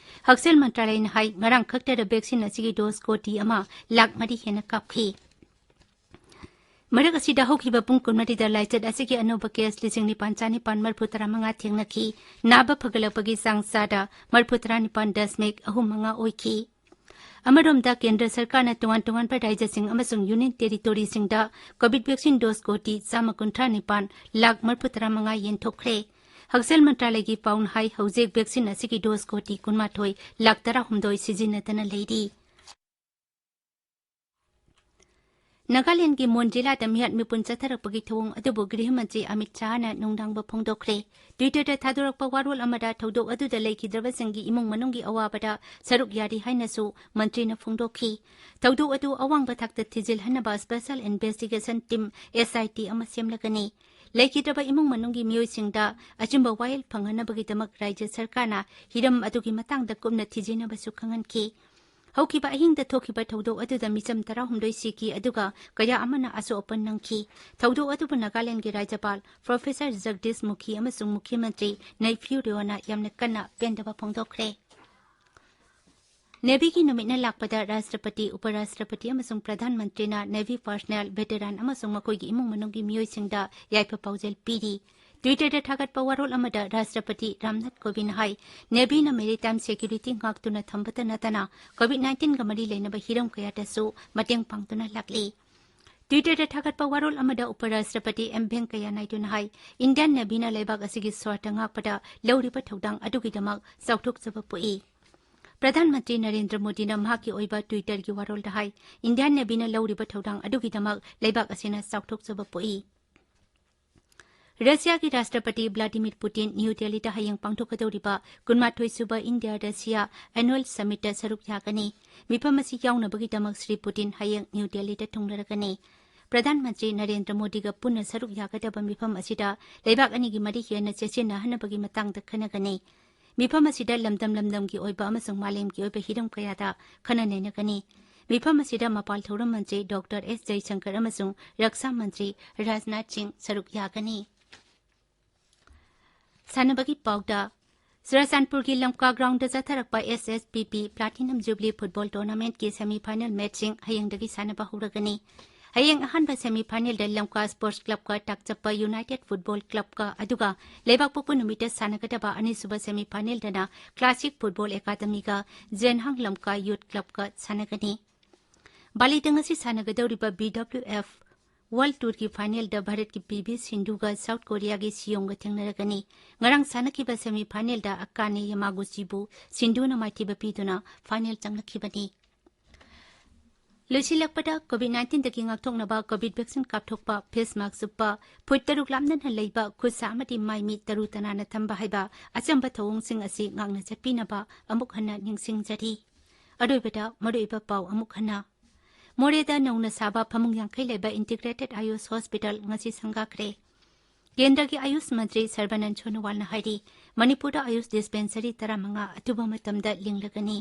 ꯍꯛꯁꯦꯜ ꯃꯟꯇ꯭ꯔꯥꯂꯌꯅ ꯍꯥꯏ, ꯉꯔꯥꯡ ꯈꯛꯇꯗ vaccine ꯑꯁꯤꯒꯤ dose ꯀꯣꯇꯤ ꯑꯃ ꯂꯥꯈ ꯃꯔꯤ ꯍꯦꯟꯅ ꯀꯥꯞꯈꯤ꯫ ꯃꯔꯛ ꯑꯁꯤꯗ, ꯍꯧꯈꯤꯕ ꯄꯨꯡ ꯀꯨꯟꯃꯔꯤꯗ ꯂꯥꯏꯆꯠ ꯑꯁꯤꯒꯤ ꯑꯅꯧꯕ case ꯂꯤꯁꯤꯡ ꯅꯤꯄꯥꯟ ꯆꯥꯅꯤꯄꯥꯟ ꯃꯔꯤꯐꯨ ꯇꯔꯥꯃꯉꯥ ꯊꯦꯡꯅꯈꯤ꯫ ꯅꯥꯕ ꯐꯒꯠꯂꯛꯄꯒꯤ ꯆꯥꯡ ꯆꯥꯗ ꯃꯔꯤꯐꯨ ꯇꯔꯥꯅꯤꯄꯥꯟ ꯗꯁꯃꯤꯛ ꯑꯍꯨꯝ ꯃꯉꯥ ꯑꯣꯏꯈꯤ꯫ ꯑꯃꯔꯣꯝꯗ, ꯀꯦꯟꯗ꯭ꯔ ꯁꯔꯀꯥꯔꯅ ꯇꯣꯉꯥꯟ ꯇꯣꯉꯥꯟꯕ ꯔꯥꯏꯖ꯭ꯌꯁꯤꯡ ꯑꯃꯁꯨꯡ ꯌꯨꯅꯤꯌꯟ ꯇꯦꯔꯤꯇꯣꯔꯤꯁꯤꯡꯗ COVID vaccine dose ꯀꯣꯇꯤ ꯆꯥꯝꯃ ꯀꯨꯟꯊ꯭ꯔꯥ ꯅꯤꯄꯥꯟ ꯂꯥꯈ ꯃꯔꯤꯐꯨ ꯇꯔꯥꯃꯉꯥ ꯌꯦꯟꯊꯣꯛꯈ꯭ꯔꯦ꯫ ꯍꯛꯁꯦꯜ ꯃꯟꯇ꯭ꯔꯥꯂꯌꯒꯤ ꯄꯥꯎꯅ ꯍꯥꯏ, ꯍꯧꯖꯤꯛ vaccine ꯑꯁꯤꯒꯤ dose ꯀꯣꯇꯤ ꯀꯨꯟꯃꯥꯊꯣꯏ ꯂꯥꯈ ꯇꯔꯥꯍꯨꯝꯗꯣꯏ ꯁꯤꯖꯤꯟꯅꯗꯅ ꯂꯩꯔꯤ꯫ ꯅꯥꯒꯥꯂꯦꯟꯗꯒꯤ ꯃꯣꯟ ꯖꯤꯂꯥꯗ ꯃꯤꯍꯥꯠ ꯃꯤꯄꯨꯟ ꯆꯠꯊꯔꯛꯄꯒꯤ ꯊꯧꯑꯣꯡ ꯑꯗꯨꯕꯨ ꯒ꯭ꯔꯤꯍ ꯃꯟꯇ꯭ꯔꯤ ꯑꯃꯤꯠ ꯁꯥꯍꯅ ꯅꯨꯡꯅꯥꯡꯕ ꯐꯣꯡꯗꯣꯛꯈ꯭ꯔꯦ꯫ Twitterꯗ ꯊꯥꯗꯣꯔꯛꯄ ꯋꯥꯔꯣꯜ ꯑꯃꯗ, ꯊꯧꯗꯣꯛ ꯑꯗꯨꯗ ꯂꯩꯈꯤꯗ꯭ꯔꯕꯁꯤꯡꯒꯤ ꯏꯃꯨꯡ ꯃꯅꯨꯡꯒꯤ ꯑꯋꯥꯕꯗ ꯁꯔꯨꯛ ꯌꯥꯔꯤ ꯍꯥꯏꯅꯁꯨ ꯃꯟꯇ꯭ꯔꯤꯅ ꯐꯣꯡꯗꯣꯛꯈꯤ꯫ ꯊꯧꯗꯣꯛ ꯑꯗꯨ ꯑꯋꯥꯡꯕ ꯊꯥꯛꯇ ꯊꯤꯖꯤꯜꯍꯟꯅꯕ Special Investigation Team, SIT, ꯑꯃ ꯁꯦꯝꯂꯒꯅꯤ꯫ ꯂꯩꯈꯤꯗ꯭ꯔꯕ ꯏꯃꯨꯡ ꯃꯅꯨꯡꯒꯤ ꯃꯤꯑꯣꯏꯁꯤꯡꯗ ꯑꯆꯨꯝꯕ ꯋꯥꯌꯦꯜ ꯐꯪꯍꯟꯅꯕꯒꯤꯗꯃꯛ ꯔꯥꯏꯖ꯭ꯌ ꯁꯔꯀꯥꯔꯅ ꯍꯤꯔꯝ ꯑꯗꯨꯒꯤ ꯃꯇꯥꯡꯗ ꯀꯨꯞꯅ ꯊꯤꯖꯤꯟꯅꯕꯁꯨ ꯈꯪꯍꯟꯈꯤ꯫ ꯍꯧꯈꯤꯕ ꯑꯍꯤꯡꯗ ꯊꯣꯛꯈꯤꯕ ꯊꯧꯗꯣꯛ ꯑꯗꯨꯗ ꯃꯤꯆꯝ ꯇꯔꯥꯍꯨꯝꯗꯣꯏ ꯁꯤꯈꯤ, ꯑꯗꯨꯒ ꯀꯌꯥ ꯑꯃꯅ ꯑꯁꯣꯛ ꯑꯄꯟ ꯅꯪꯈꯤ꯫ ꯊꯧꯗꯣꯛ ꯑꯗꯨꯕꯨ ꯅꯥꯒꯥꯂꯦꯟꯗꯒꯤ ꯔꯥꯖ꯭ꯌꯄꯥꯜ Professor ꯖꯒꯗꯤꯁ ꯃꯨꯈꯤ ꯑꯃꯁꯨꯡ ꯃꯨꯈ꯭ꯌ ꯃꯟꯇ꯭ꯔꯤ ꯅꯩꯐ꯭ꯌꯨ ꯔꯤꯑꯣꯅ ꯌꯥꯝꯅ ꯀꯟꯅ ꯄꯦꯟꯗꯕ ꯐꯣꯡꯗꯣꯛꯈ꯭ꯔꯦ꯫ ꯅꯦꯚꯤꯒꯤ ꯅꯨꯃꯤꯠꯅ ꯂꯥꯛꯄꯗ ꯔꯥꯁꯇ꯭ꯔꯄꯇꯤ, ꯎꯄꯔꯥꯁꯇ꯭ꯔꯄꯇꯤ ꯑꯃꯁꯨꯡ ꯄ꯭ꯔꯙꯥꯟ ꯃꯟꯇ꯭ꯔꯤꯅ ꯅꯦꯚꯤ ꯄꯔꯁꯅꯦꯜ, ꯚꯦꯇꯦꯔꯥꯟ ꯑꯃꯁꯨꯡ ꯃꯈꯣꯏꯒꯤ ꯏꯃꯨꯡ ꯃꯅꯨꯡꯒꯤ ꯃꯤꯑꯣꯏꯁꯤꯡꯗ ꯌꯥꯏꯐ ꯄꯥꯎꯖꯦꯜ ꯄꯤꯔꯤ꯫ ꯇ꯭ꯋꯤꯇꯔꯗ ꯊꯥꯒꯠꯄ ꯋꯥꯔꯣꯜ ꯑꯃꯗ ꯔꯥꯁꯇ꯭ꯔꯄꯇꯤ ꯔꯥꯝꯅꯥꯊ ꯀꯣꯕꯤꯟꯗ ꯍꯥꯏ, ꯅꯦꯚꯤꯅ maritime security ꯉꯥꯛꯇꯨꯅ ꯊꯝꯕꯇ ꯅꯠꯇꯅ COVID nineteen ꯒ ꯃꯔꯤ ꯂꯩꯅꯕ ꯍꯤꯔꯝ ꯀꯌꯥꯗꯁꯨ ꯃꯇꯦꯡ ꯄꯥꯡꯗꯨꯅ ꯂꯥꯛꯂꯤ꯫ ꯇ꯭ꯋꯤꯇꯔꯗ ꯊꯥꯒꯠꯄ ꯋꯥꯔꯣꯜ ꯑꯃꯗ ꯎꯄꯔꯥꯁꯇ꯭ꯔꯄꯇꯤ ꯑꯦꯝ ꯚꯦꯡꯀꯌꯥ ꯅꯥꯏꯗꯨꯅ ꯍꯥꯏ, ꯏꯟꯗꯤꯌꯥꯟ ꯅꯦꯚꯤꯅ ꯂꯩꯕꯥꯛ ꯑꯁꯤꯒꯤ ꯁ꯭ꯋꯥꯔꯊ ꯉꯥꯛꯄꯗ ꯂꯧꯔꯤꯕ ꯊꯧꯗꯥꯡ ꯑꯗꯨꯒꯤꯗꯃꯛ ꯆꯥꯎꯊꯣꯛꯆꯕ ꯄꯣꯛꯏ꯫ ꯄ꯭ꯔꯙꯥꯟ ꯃꯟꯇ꯭ꯔꯤ ꯅꯔꯦꯟꯗ꯭ꯔ ꯃꯣꯗꯤꯅ ꯃꯍꯥꯛꯀꯤ ꯑꯣꯏꯕ ꯇ꯭ꯋꯤꯇꯔꯒꯤ ꯋꯥꯔꯣꯜꯗ ꯍꯥꯏ, ꯏꯟꯗꯤꯌꯥꯟ ꯅꯦꯚꯤꯅ ꯂꯧꯔꯤꯕ ꯊꯧꯗꯥꯡ ꯑꯗꯨꯒꯤꯗꯃꯛ ꯂꯩꯕꯥꯛ ꯑꯁꯤꯅ ꯆꯥꯎꯊꯣꯛꯆꯕ ꯄꯣꯛꯏ꯫ ꯔꯁꯤꯌꯥꯒꯤ ꯔꯥꯁꯇ꯭ꯔꯄꯇꯤ ꯚ꯭ꯂꯥꯗꯤꯃꯤꯔ ꯄꯨꯇꯤꯟ ꯅ꯭ꯌꯨ ꯗꯦꯜꯂꯤꯗ ꯍꯌꯦꯡ ꯄꯥꯡꯊꯣꯛꯀꯗꯧꯔꯤꯕ ꯀꯨꯟꯃꯥꯊꯣꯏ ꯁꯨꯕ ꯏꯟꯗꯤꯌꯥ ꯔꯁꯤꯌꯥ annual summitꯇ ꯁꯔꯨꯛ ꯌꯥꯒꯅꯤ꯫ ꯃꯤꯐꯝ ꯑꯁꯤ ꯌꯥꯎꯅꯕꯒꯤꯗꯃꯛ ꯁ꯭ꯔꯤ ꯄꯨꯇꯤꯟ ꯍꯌꯦꯡ ꯅ꯭ꯌꯨ ꯗꯦꯜꯂꯤꯗ ꯊꯨꯡꯂꯔꯒꯅꯤ꯫ ꯄ꯭ꯔꯙꯥꯟ ꯃꯟꯇ꯭ꯔꯤ ꯅꯔꯦꯟꯗ꯭ꯔ ꯃꯣꯗꯤꯒ ꯄꯨꯟꯅ ꯁꯔꯨꯛ ꯌꯥꯒꯗꯕ ꯃꯤꯐꯝ ꯑꯁꯤꯗ ꯂꯩꯕꯥꯛ ꯑꯅꯤꯒꯤ ꯃꯔꯤ ꯍꯦꯟꯅ ꯆꯦꯠꯁꯤꯟꯅꯍꯟꯅꯕꯒꯤ ꯃꯇꯥꯡꯗ ꯈꯟꯅꯒꯅꯤ꯫ ꯃꯤꯐꯝ ꯑꯁꯤꯗ ꯂꯝꯗꯝ ꯂꯝꯗꯝꯒꯤ ꯑꯣꯏꯕ ꯑꯃꯁꯨꯡ ꯃꯥꯂꯦꯝꯒꯤ ꯑꯣꯏꯕ ꯍꯤꯔꯝ ꯀꯌꯥꯗ ꯈꯟꯅ ꯅꯩꯅꯒꯅꯤ꯫ ꯃꯤꯐꯝ ꯑꯁꯤꯗ ꯃꯄꯥꯜ ꯊꯧꯔꯝ ꯃꯟꯇ꯭ꯔꯤ ꯗꯣꯛꯇꯔ ꯑꯦꯁ ꯖꯌꯁꯪꯀꯔ ꯑꯃꯁꯨꯡ ꯔꯛꯁꯥ ꯃꯟꯇ꯭ꯔꯤ ꯔꯥꯖꯅꯥꯊ ꯁꯤꯡ ꯁꯔꯨꯛ ꯌꯥꯒꯅꯤ꯫ ꯁꯥꯟꯅꯕꯒꯤ ꯄꯥꯎꯗ, ꯆꯨꯔꯆꯥꯟꯄꯨꯔꯒꯤ ꯂꯝꯀꯥ ꯒ꯭ꯔꯥꯎꯟꯗ ꯆꯠꯊꯔꯛꯄ SSPP Platinum Jubilee Football Tournamentꯀꯤ semi final matchꯁꯤꯡ ꯍꯌꯦꯡꯗꯒꯤ ꯁꯥꯟꯅꯕ ꯍꯧꯔꯒꯅꯤ꯫ ꯍꯌꯦꯡ ꯑꯍꯥꯟꯕ semi finalꯗ ꯂꯝꯀꯥ Sports Clubꯀ ꯇꯥꯛꯆꯞꯄ United Football Clubꯀ, ꯑꯗꯨꯒ ꯂꯩꯕꯥꯛꯄꯣꯛꯄ ꯅꯨꯃꯤꯠꯇ ꯁꯥꯟꯅꯒꯗꯕ ꯑꯅꯤꯁꯨꯕ semi finalꯗꯅ Classic Football Academyꯒ ꯖꯦꯟꯍꯥꯡ ꯂꯝꯀꯥ Youth Clubꯀ ꯁꯥꯟꯅꯒꯅꯤ꯫ ꯕꯥꯂꯤꯗ ꯉꯁꯤ ꯁꯥꯟꯅꯒꯗꯧꯔꯤꯕ BWF World Tourꯒꯤ finalꯗ ꯚꯥꯔꯠꯀꯤ ꯄꯤ ꯚꯤ ꯁꯤꯟꯙꯨꯒ ꯁꯥꯎꯠ ꯀꯣꯔꯤꯌꯥꯒꯤ ꯁꯤꯌꯣꯡꯒ ꯊꯦꯡꯅꯔꯒꯅꯤ꯫ ꯉꯔꯥꯡ ꯁꯥꯟꯅꯈꯤꯕ semi finalꯗ ꯑꯀꯥꯅꯦ ꯌꯥꯃꯥꯒꯨꯆꯤꯕꯨ ꯁꯤꯟꯙꯨꯅ ꯃꯥꯏꯊꯤꯕ ꯄꯤꯗꯨꯅ final ꯆꯪꯂꯛꯈꯤꯕꯅꯤ꯫ ꯂꯣꯏꯁꯤꯜꯂꯛꯄꯗ, COVID nineteenꯗꯒꯤ ꯉꯥꯛꯊꯣꯛꯅꯕ COVID vaccine ꯀꯥꯞꯊꯣꯛꯄ, face mask ꯎꯞꯄ, ꯐꯨꯠ ꯇꯔꯨꯛ ꯂꯥꯞꯅꯅ ꯂꯩꯕ, ꯈꯨꯠ ꯁꯥ ꯑꯃꯗꯤ ꯃꯥꯏ ꯃꯤꯠ ꯇꯔꯨ ꯇꯅꯥꯟꯅ ꯊꯝꯕ ꯍꯥꯏꯕ ꯑꯆꯝꯕ ꯊꯧꯑꯣꯡꯁꯤꯡ ꯑꯁꯤ ꯉꯥꯛꯅ ꯆꯠꯄꯤꯅꯕ ꯑꯃꯨꯛ ꯍꯟꯅ ꯅꯤꯡꯁꯤꯡꯖꯔꯤ꯫ ꯑꯔꯣꯏꯕꯗ ꯃꯔꯨꯑꯣꯏꯕ ꯄꯥꯎ ꯑꯃꯨꯛ ꯍꯟꯅ꯫ ꯃꯣꯔꯦꯗ ꯅꯧꯅ ꯁꯥꯕ ꯐꯃꯨꯡ ꯌꯥꯡꯈꯩ ꯂꯩꯕ Integrated ꯑꯥꯌꯨꯁ ꯍꯣꯁꯄꯤꯇꯥꯜ ꯉꯁꯤ ꯁꯪꯒꯥꯈ꯭ꯔꯦ꯫ ꯀꯦꯟꯗ꯭ꯔꯒꯤ ꯑꯥꯌꯨꯁ ꯃꯟꯇ꯭ꯔꯤ ꯁꯔꯕꯥꯅꯟ ꯁꯣꯅꯣꯋꯥꯜꯅ ꯍꯥꯏꯔꯤ, ꯃꯅꯤꯄꯨꯔꯗ ꯑꯥꯌꯨꯁ dispensary ꯇꯔꯥꯃꯉꯥ ꯑꯊꯨꯕ ꯃꯇꯝꯗ ꯂꯤꯡꯂꯒꯅꯤ꯫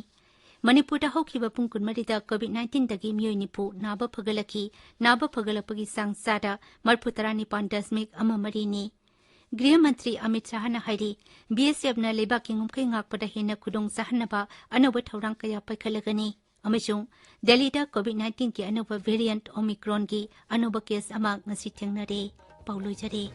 ꯃꯅꯤꯄꯨꯔꯗ ꯍꯧꯈꯤꯕ ꯄꯨꯡ ꯀꯨꯟꯃꯔꯤꯗ COVID nineteenꯗꯒꯤ ꯃꯤꯑꯣꯏ ꯅꯤꯐꯨ ꯅꯥꯕ ꯐꯒꯠꯂꯛꯈꯤ꯫ ꯅꯥꯕ ꯐꯒꯠꯂꯛꯄꯒꯤ ꯆꯥꯡ ꯆꯥꯗ ꯃꯔꯤꯐꯨ ꯇꯔꯥꯅꯤꯄꯥꯟ ꯗꯁꯃꯤꯛ ꯑꯃ ꯃꯔꯤꯅꯤ꯫ ꯒ꯭ꯔꯤꯍ ꯃꯟꯇ꯭ꯔꯤ ꯑꯃꯤꯠ ꯁꯥꯍꯅ ꯍꯥꯏꯔꯤ, ꯕꯤ ꯑꯦꯁ ꯑꯦꯐꯅ ꯂꯩꯕꯥꯛꯀꯤ ꯉꯝꯈꯩ ꯉꯥꯛꯄꯗ ꯍꯦꯟꯅ ꯈꯨꯗꯣꯡ ꯆꯥꯍꯟꯅꯕ ꯑꯅꯧꯕ ꯊꯧꯔꯥꯡ ꯀꯌꯥ ꯄꯥꯏꯈꯠꯂꯒꯅꯤ ꯑꯃꯁꯨꯡ ꯗꯦꯜꯂꯤꯗ ꯀꯣꯚꯤꯗ ꯅꯥꯏꯟꯇꯤꯟꯒꯤ ꯑꯅꯧꯕ ꯚꯦꯔꯤꯌꯦꯟꯠ ꯑꯣꯃꯤꯀ꯭ꯔꯣꯟꯒꯤ ꯑꯅꯧꯕ ꯀꯦꯁ ꯑꯃ ꯉꯁꯤ ꯊꯦꯡꯅꯔꯦ꯫ ꯄꯥꯎ ꯂꯣꯏꯖꯔꯦ꯫